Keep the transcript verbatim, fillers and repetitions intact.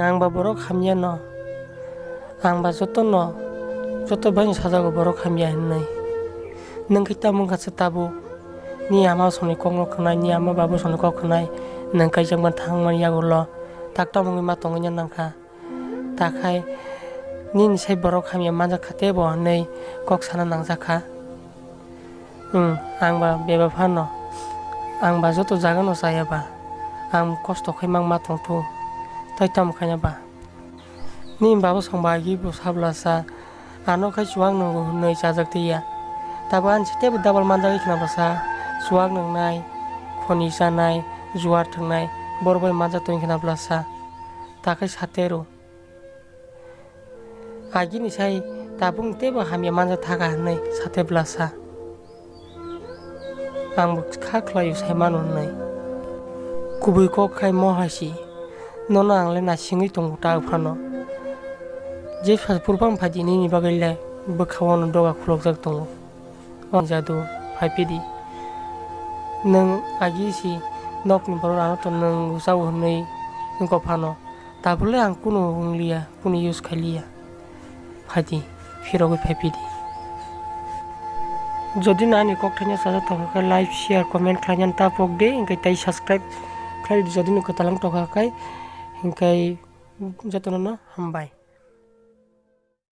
Ang ba borok hamya no. Ang ba joto no, joto bai no sajago borok hamya hinwi. Nwng khe tamo wngkha se tabuk. Ni ama songni kok no khwnai, ni ama babu songni kok khwnai. Nwng kaijakma thangmani yagulo tak tamo wngwi ma tongwi nangkha. Takhai nini sai borok hamya manjakha tebo hinwi kok sana nangjakha. Hmm, ang ba bebak phano, ang ba joto jaga no chaya ba, ang kosto khai mang ma tong thu, tai tamo khaina ba. Ni baba song ba agi bo sabla sa, ano khai chuwak nwngo hwnwi chajak twi ya. Tabo ani se tebo double manjak khna ba sa, chuwak nwngnai, khoni chanai, juar thwngnai, bor bai manjak tong khna bla sa, ta khai satero. Agini sai tabuk teibo hamya manjak thaka hinwi sate bwlasa. Ang bo kha khlaio sai mano hinwi. Kubui kok khai mo hai si. Nono ang le naisingwi tongo ta phano. Je phai phuru phang phaidi nini bagwi le bwkha o no doga khulokjak tongo. O jadu phai phidi. Nwng agi si nokni borok ano to nwng usa hinwi wngkha phano. Tabole ang kuno wng liya, kuno use khai liya. Phaidi, phirogwi phai phidi. Jodi no ani kok thaino sajak tongkha khe like, share, comment khlaina ta pok de, hinkhe tei subscribe khlai di jodi no kwtal wng tongkha khe, hinkhe jotono no hambai.